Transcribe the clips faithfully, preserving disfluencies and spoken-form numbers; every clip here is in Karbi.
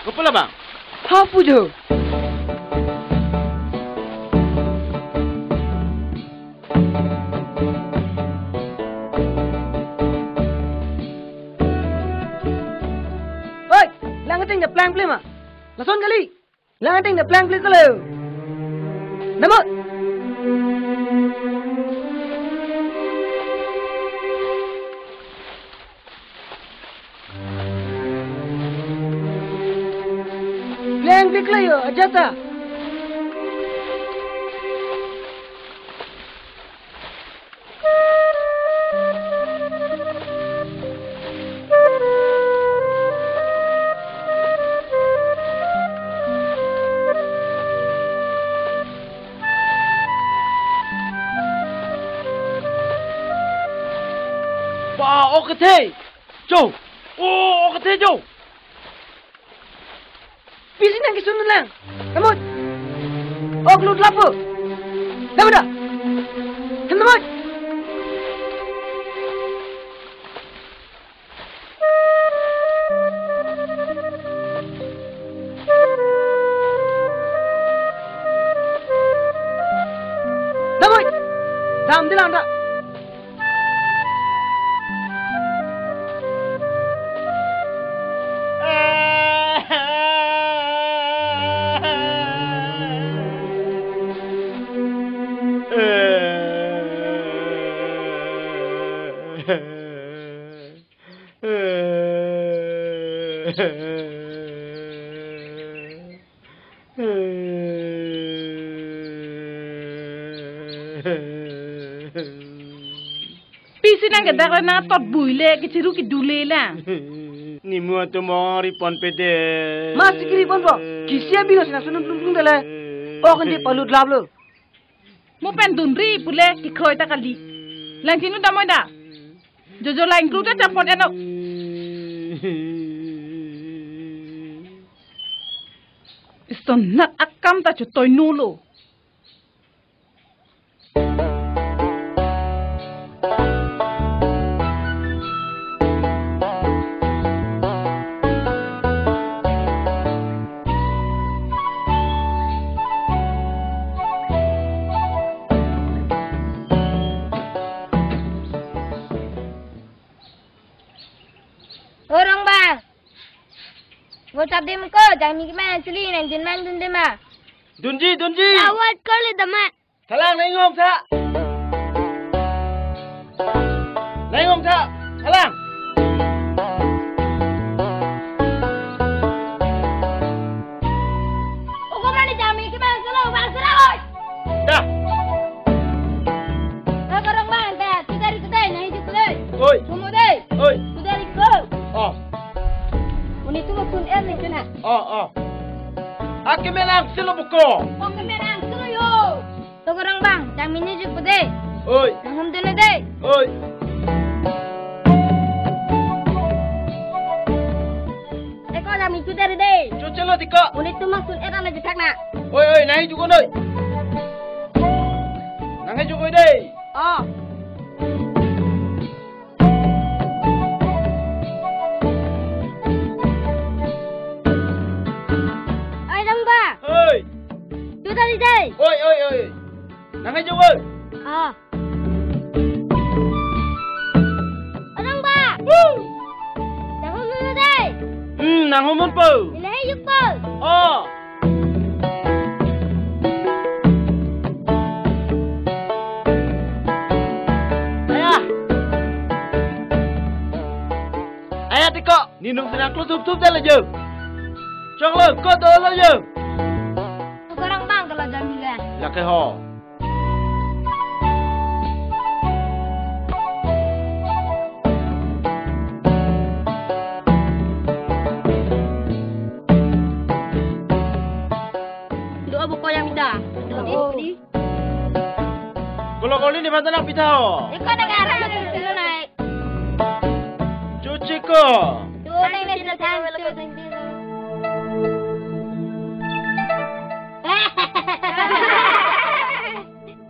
Kopi la bang? Ha pu jo. Oi, lang ateng de plang ple ma. Lason kali. Lang ateng de plang ple kalo. Namot. Plang ple kalo yo, ajat ta. Ba, ok kethe. Jo. O, ok kethe jo. Pisi nangkesun lang. Namot. Ok lut lapo. Namot da. Hem namot. Namot. Dam dilang da. Pisi nangkedak le nangtotbui le, kechiru kedu le la. Nimu atum ong riponpe de. Masi kiri ponpo. Kisi abino si nangsunun plung plung de le. Ok ende palut laplo. Mo pen dunri pule kekroi ta kali. Lang chinu damoi da. Jojo lang kru ta chapon eno. Isonat akam ta chotoi nolo. O Rongbang. Vo chap dim ko, jangmi keman chuli nangdun mang dun de ma. Dunji, dunji. Awat kali dama. Thalang nang-ong tha. Nang-ong tha. Thalang. O ko mane jangmi keman solo, bang solo, oi. Da. Oi, ko Rongbang, da, tu dari kedai, nang hidup le. Oi. Kumu dei. Oi. Tu dari ko. Oh. Uni tu mo sun er ni kena. Oh, oh. Ake menang silo buko. Ake menang silo yo. To ko Rongbang, jangmi ni juk dei. Oi. Nanghum dun dei. Oi. Eko jangmi tu dari dei. Chuchelo diko. Uni tu mo sun er ala jethak na. Oi, oi, nang juk oi. Nang juk oi dei. Oh. Oi, Rongbang. Oi. Tu dari dei. Oi, oi, oi. Nang juk oi. Ah. Oi, Rongbang. Woo. Nanghum dun dei. Hmm, nanghum po. Nang juk po. Oh. Aya. Aya tiko, ninung senang klo thup thup dala jo. Choklo, ko dolo jo. Ko Rongbang kalo jangmi le. Lake ho. Do abo ko jangmi da. Do di. Kolo koli ni bantana pitha ho. Eko na gara ni silo nai. Chuchi ko. Tu nang ni silo than.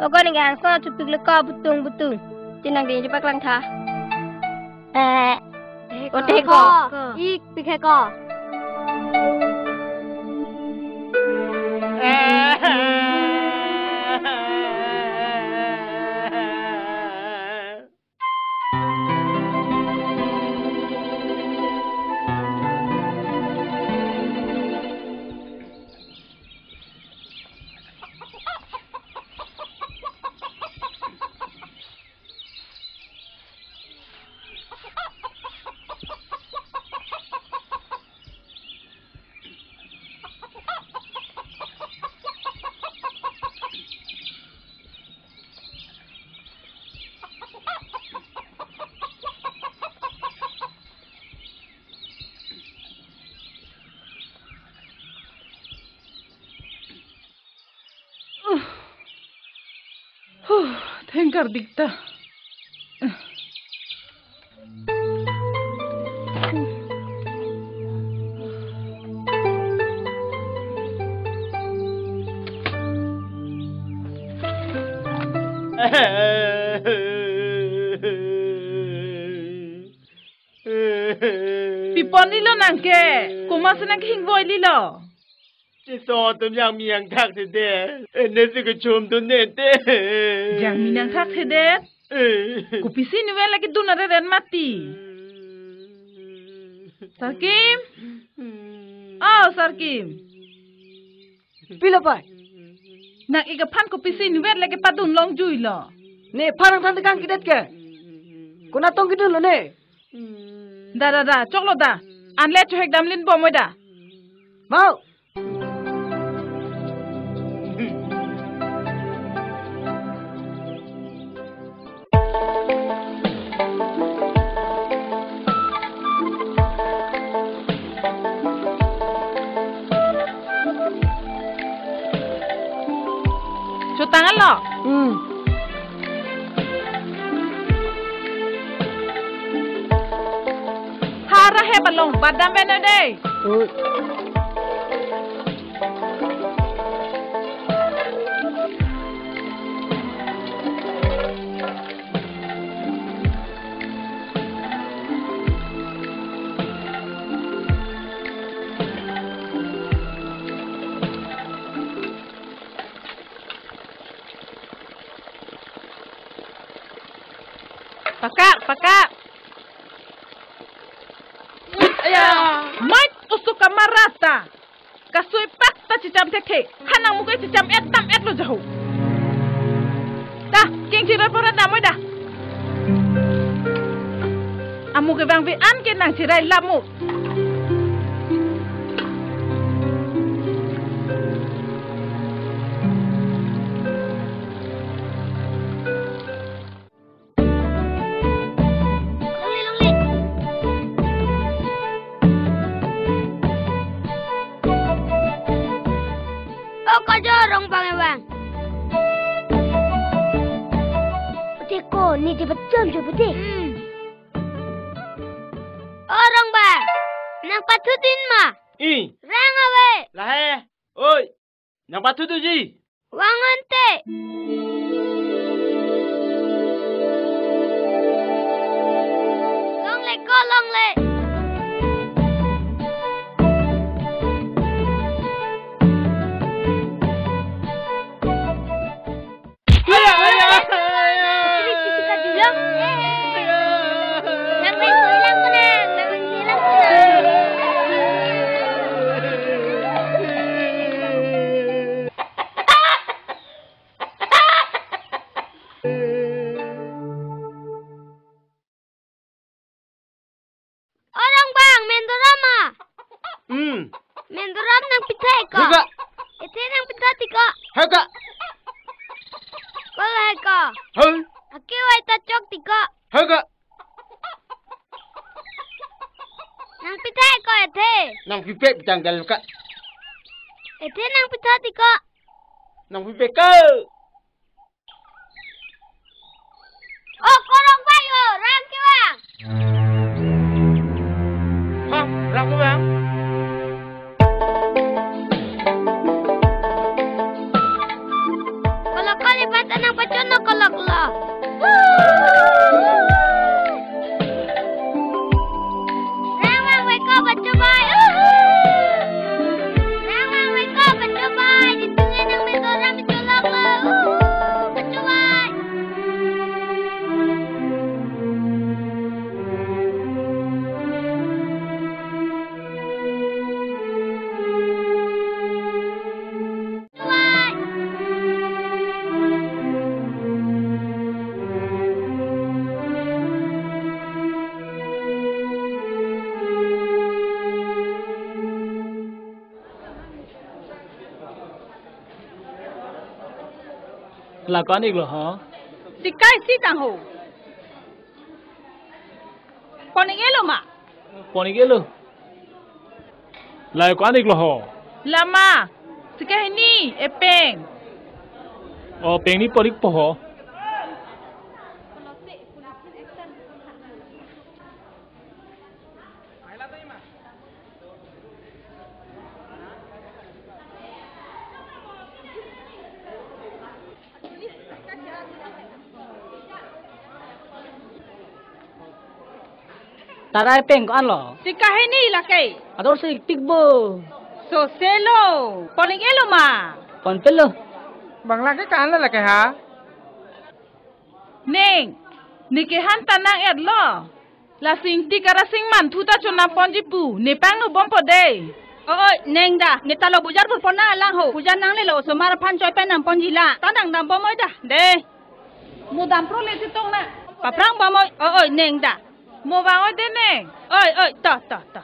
O ko ni gang ko chupik le ko butung butung. Tinang ding chupaklang tha. Eh. Ote ko. Ik pikhe ko. Hengkar dikta. Pi ponlilo nangke? Komatsi nangke hingvoililo? Cheso atum jangmi nangthakthedet. Ene si kechum dun nete. Jangmi nangthakthedet? Eh. Kopisi inutvet lake dun areren mati. Sarkim? Oh, Sarkim. Pilo pai? Nang-ik aphan kopisi inutvet lake padun longjuilo? Ne pharang than tekang kidet ke. Konat tong kedunlo ne? Da, da, da, choklo da. Anle chohek damlinbom oi da. Mau. Chotanglo. Hmm. Hara he balong badam beno dei. Oi. Pakak, pakak. Aya. Mait usuk kamarata. Kasui pak ta chicham thekthe. Hanang muke chicham et tam et lo jahu. Ta, king chirai pora damoi da. Amuke bang vi an ke nang chirai lamu. Longle, longle. O, kajor rong bang ebang. Pute ko, ne je bacham jo pute. Hmm. O rong bang, nangpathu din ma? I. Rang ave. Lahai. Oi. Nangpathu thuji. Vang ante. Longle ko, longle. Aya, aya. Nang main ko ilang ko nang, nang main ko ilang ko nang. O rong bang, mendoram ma? Hmm. Mendoram nangpitha ko? Heka. Ethe nangpitha ti ko? Heka. Kol heka. Hel. Akewai ta chok ti ko? Heka. Nangpitha ko ethe? Nangpipe pitang dal ka. Ethe nangpitha ti ko? Nangpipe ko. O, ko rong bang o, rang kevang. Ha, rang kevang. Kolok kali pata nangpachonlo kolok lo. Rang vangve ko bachobei. Rang vangve ko bachobei. Itum ke nang mendoram cholok lo. Bachobei. La ko-an iklo ho? Sikai si tang ho. Pon-ik-elo ma? Pon-ik-elo. La ko-an iklo ho? Lama. Sikai hini, epeng. O, peng ni pon-ikpo ho. Tarai peng ko-an lo? Sika hini lake. Ador si tik bo. So selo. Pon ik-e lo ma? Pon pelo. Bang lake ko-an lo lake ha? Neng, ne kehan ta nang-et lo. La sing tik ara sing manthu ta chonam ponji pu, ne pangno bompo de. O oi, neng da, ne ta lo bujar pur pon nang alang ho. Bujar nanglelo, osomar aphan choi pen nam ponji la. Ta nang dam bom oi da, de. Mo dam pro le chetong na. Paprang bom oi, o oi, neng da. Mo vang oi de neng. Oi, oi, to, to, to.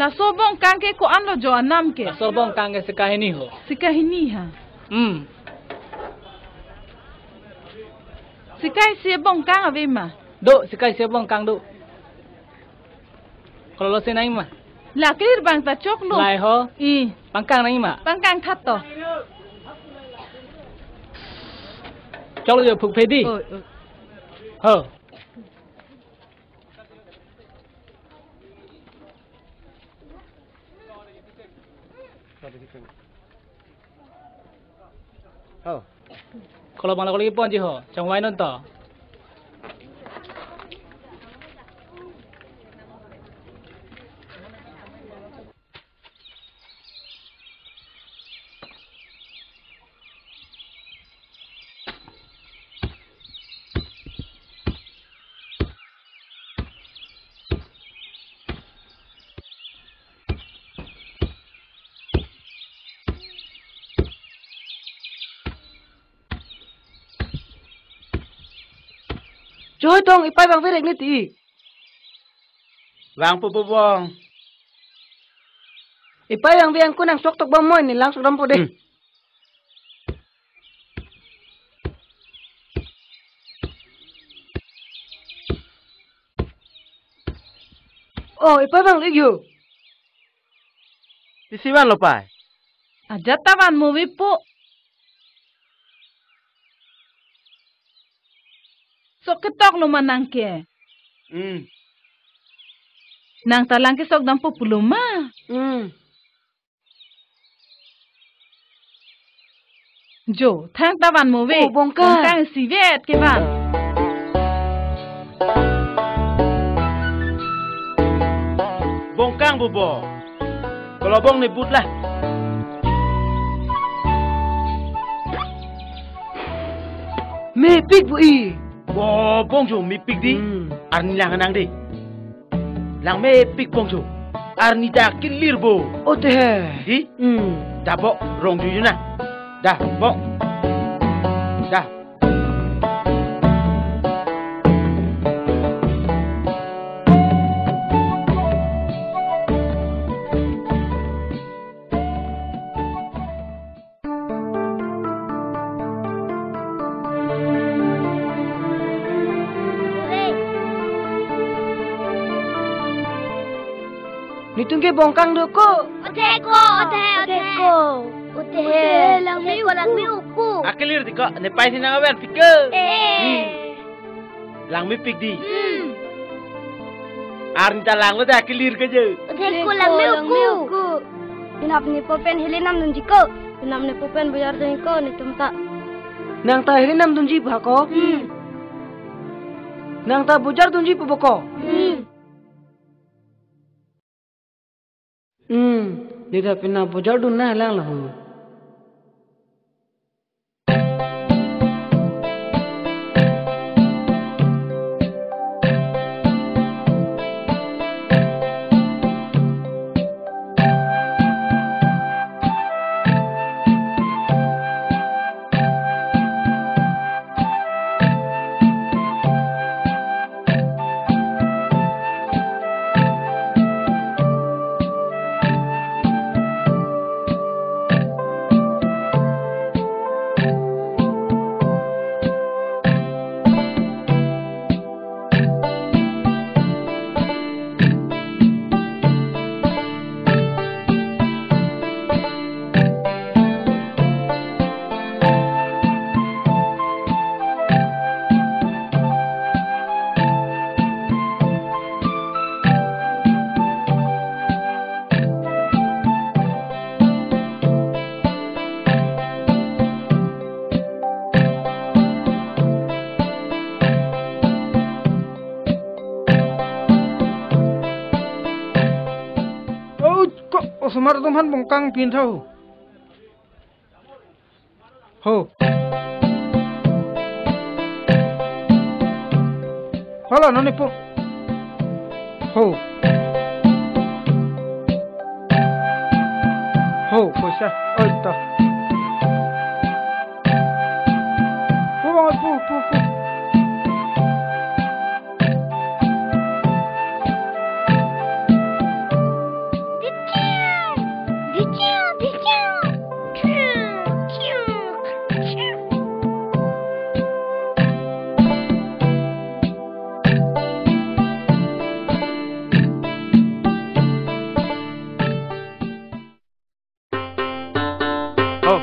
Laso bongkang ke ko-an lo jo anam ke? Laso bongkang ke sika hini ho. Sika hini ha? Hmm. Sika isi bongkang ave ma? Do, sika isi bongkang do. Kolo lo si nang ma? La clear bang ta choklo. Lai ho. I. Pangkang nang ma? Pangkang that to. Choklo jo phukphe di. Oi, oi. Ho. Ho. Kolo bang lo kolo ki ponji ho, chongvai non to. Choi tong, ipei bang verek ne ti. Vang po po bong. Ipei bang vang ko nang sok tok bom moi ne lang sok dam po de. Hmm. Oh, ipei bang ik yo. Isi van lo pei? Ajat ta van mo vi po. Sok ketok lo ma nang ke? Hmm. Nang ta lang kesok dam po pulo ma? Hmm. Jo, thang ta van mo ve. Oh, bongkang. Bongkang isi vet kevan. Bongkang bo bo. Kolo bong ne but la. Mepik bo i. Bo bong jo mepik di. Hmm. Arni lang nang di. Lang mepik bong jo. Arni ta kelir bo. O te he. Di? Hmm. Da bo rong ju ju na. Da bo. Da. Netum ke bongkang do ko? Othe ko, othe, othe ko. Othe, langme ko, langme ko. Akelir di ko, ne pei si nang aven pik ke. Eh. Hmm. Langmepik di. Hmm. Arni ta langlo ta kelir ke je. Othe ko, langme ko. Penap ne po pen heli nam dunji ko. Penap ne po pen bujar dunji ko, netum ta. Nang ta heli nam dunji ba ko? Hmm. Nang ta bujar dunji po ba ko? Hmm. Hmm, neta pina bojar dun nanglang lo ho. Oh, kok osomar atum aphan bongkang pin tho. Ho. Hala nani po. Ho. Ho, poisa. Oi, ta. Pu, pu, pu, pu. Oh.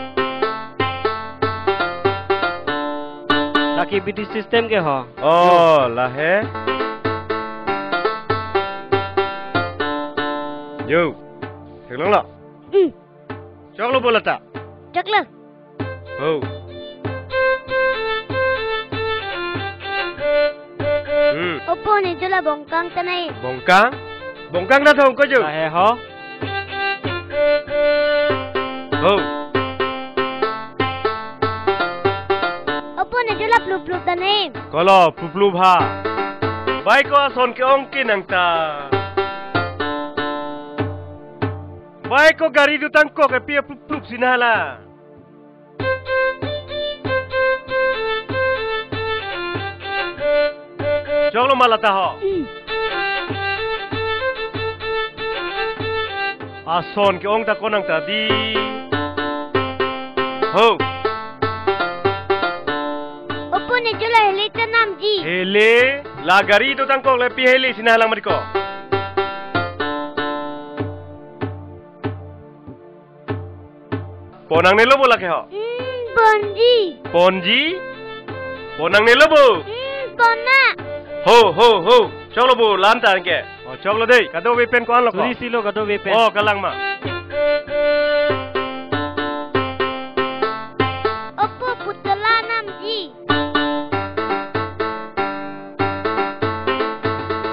Lake B T system ke ho. Oh, lahe. Yo. Theklong lo. Hmm. Choklo bo lata. Choklo. Ho. Hmm. Opo ne jola bongkang tanai. Bongkang? Bongkang na thong ko jo. Lahe ho. Ho. Opo ne jola plup plup tanai. Kolo plup plup ha. Bai ko ason ke-ong ke nangta. Bai ko gari dotang kok epi plup plup sinala. Choklo ma lata ho. Ason ke-ong ta ko nangta di. Ho. Opo ne jola hele ta namji. Hele, la gari dotang kok le pi hele sina lang mati ko. Pon nangne lo bo lake ho. Hmm, ponji. Ponji? Pon nangne lo bo. Hmm, pon na. Ho, ho, ho. Choklo bo lan ta ke. Oh, choklo dei. Kadokave pen ko-an lo ko. Suri si lo kadokave pen. Oh, kalang ma. Opo putala namji.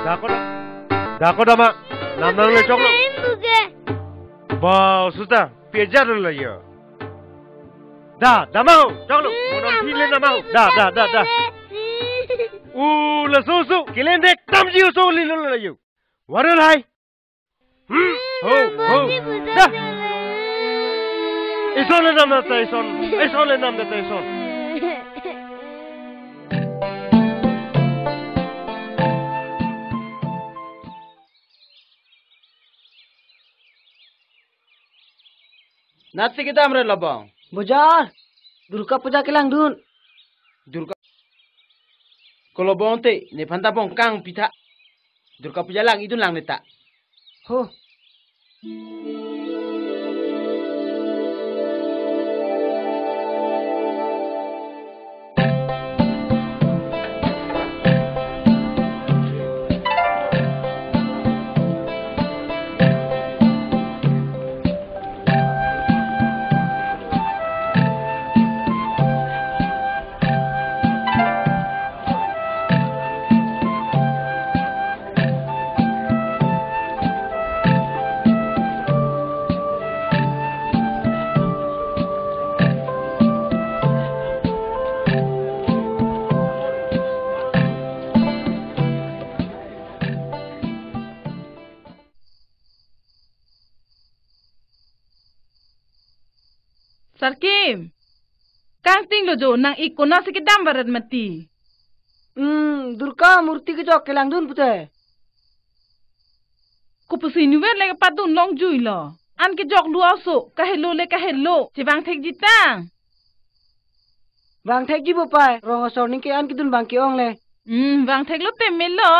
Dako da. Dako da ma. Nam nangle choklo. Main buge. Ba, suta. Pi ajar lo yo. Da, dama ho, choklo. Hmm, bonam phi le nama ho. Da, da, da, da. Hmm. U, laso so, kelen dek tamji so li lo la yo. Warel hai. Hmm, ho, ho. Da. Ison le nam da ta ison. Ison le nam da ta ison. Natsi kedam re labang. Bojar. Durga Puja kelangdun. Durga. Ko labang te, nephan ta bongkang pitha. Durga Puja lang-idun lang neta. Ho. Sarkim. Kangting lo jo, nang-ik konatsi kedam varet mati. Hmm, Durga murti kejok kelangdun pute. Kopusi inutvet le kepadun longjui lo. An kejok lu aso, kahelo le kahelo, chevang thekji tang. Vang thekji bo pai, rong asor ning ke an kedun abang ke-ong le. Hmm, vang theklo te melo.